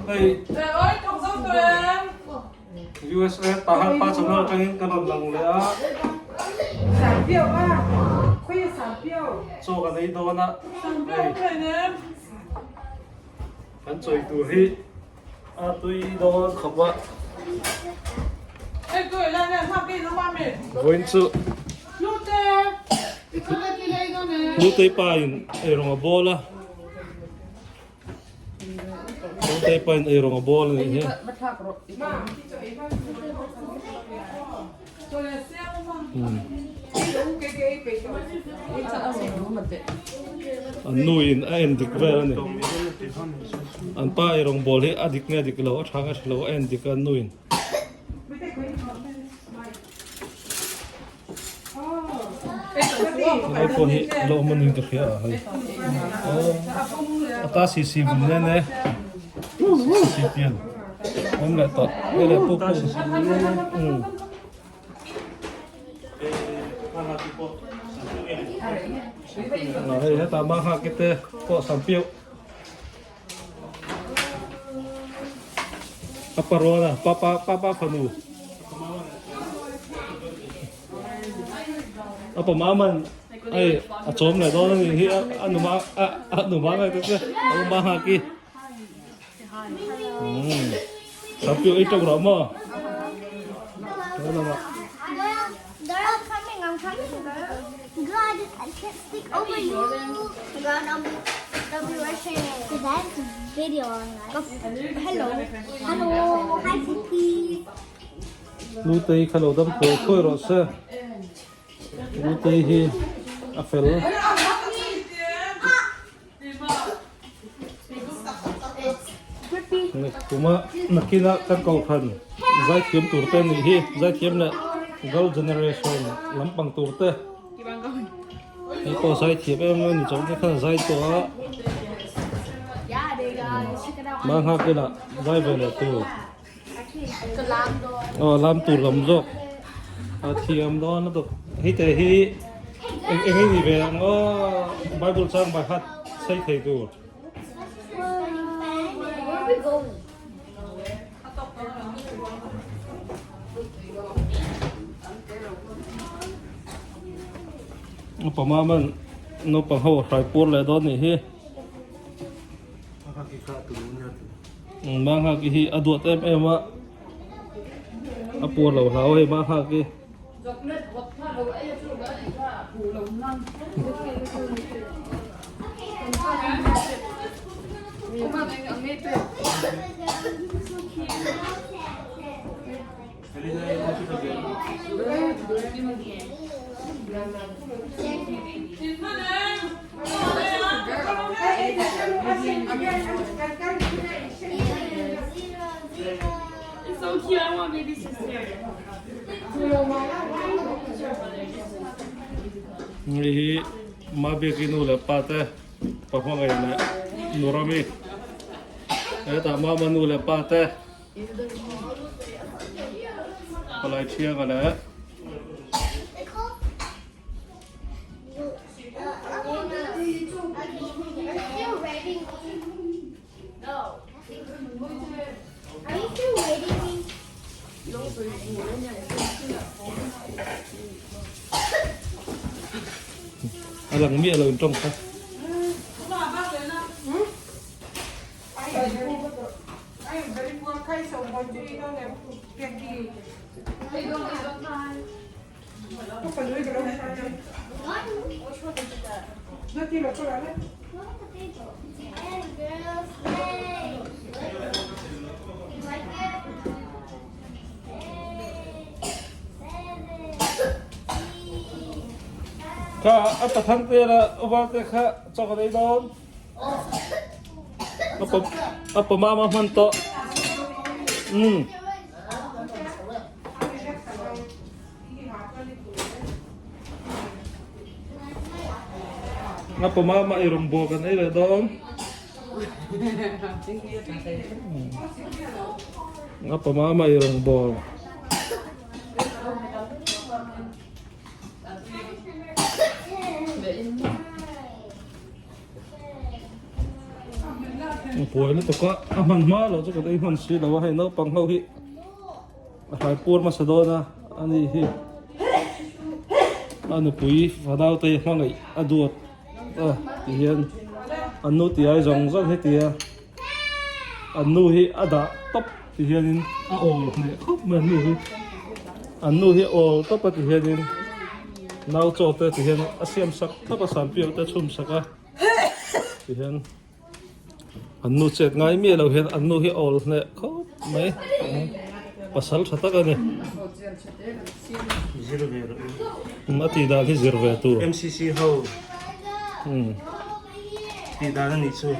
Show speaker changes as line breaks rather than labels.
Hei USA Tahan pa channel atangin kan rawn lang leh a. Chaw kan ei dawn a. Hei kan chawi tur hi a tui dawn khawp a. Vawiin chu Hlutei pa in eirawng a bawl a. Hlutei pa in eirawng a bawl a nih hi. An nu in a en dik vel a ni. An pa eirawng bawl hi a dik nge dik lo a tha nge tha lo a en dik a an nu in. Helai pawh hi a lo awm a ni ka hria a hei a ta si si vun nen e si pian awm leh tawh hei leh puk puk hei hetah mah nghak te pawh sam piau A parawn a, papa papa fanu. A pa maman ai a chawm leh dawn a nih hi a nu ma a nu ma ngai te che a u ma nghak i. Sam piu ei tawk rawh maw.
Girl, coming, I'm coming, girl. God, I can't speak over you. God, I'll be, I'll be rushing. That's video on guys. Hello. Hello. Hi, Cookie.
Lutei kha lo dam thawi thawi rawh se. Lutei hi a fel. Tuma nakina kan kohhran zaithiam tur te nih hi zaithiam leh girl generation lampang tur te hei pawh zaithiam em em a ni chawlh te khan a zai tawh a mah nghak ila zai ve leh tur aw lam tur lam zawk a thiam dawn lutuk hei te hi eng eng nge ni ve ang aw bible chang by heart sei thei tur. Upa maman naupang ho hrai pur leh dawn nih hi. Manghaki hi a duat em em a, a puar lo hlau hei Manghaki. Hei hi Mabeki nu leh pa te pa hmangaih leh nu Rami hetah mama nu leh pa te palai thianga leh. A lang miah lo in tawng kha. Kha a pathang te la uva te kha chaw ka nei dawn. A pa mama hman tawh. Um. A pa mama i rawn bawk an ei leh dawn. A pa mama i rawn bawl. Buai lutuk a, a hman hma loh chu kan ei hman si lo a, hei naupang ho hi a hlai pur hmasa dawn a, ani hi a nupui fanau te hi hmangaih a duat a ti hian an nu ti ai zawng zawng hi tia an nu hi a dah tawp ti hianin a awl hneh khawp mai an nu hi an nu hi a awl tawp a ti hianin nau chaw te ti hian a siam sak thlap a sanpiau te a chhum sak a ti hian. An nu chet ngai miah lo hian an nu hi a awl hneh khawp mai pasal tha tak a ni.
Zir ve rawh u.
A tih dan hi zir ve tur.
MCC ho tih dan a nih chu.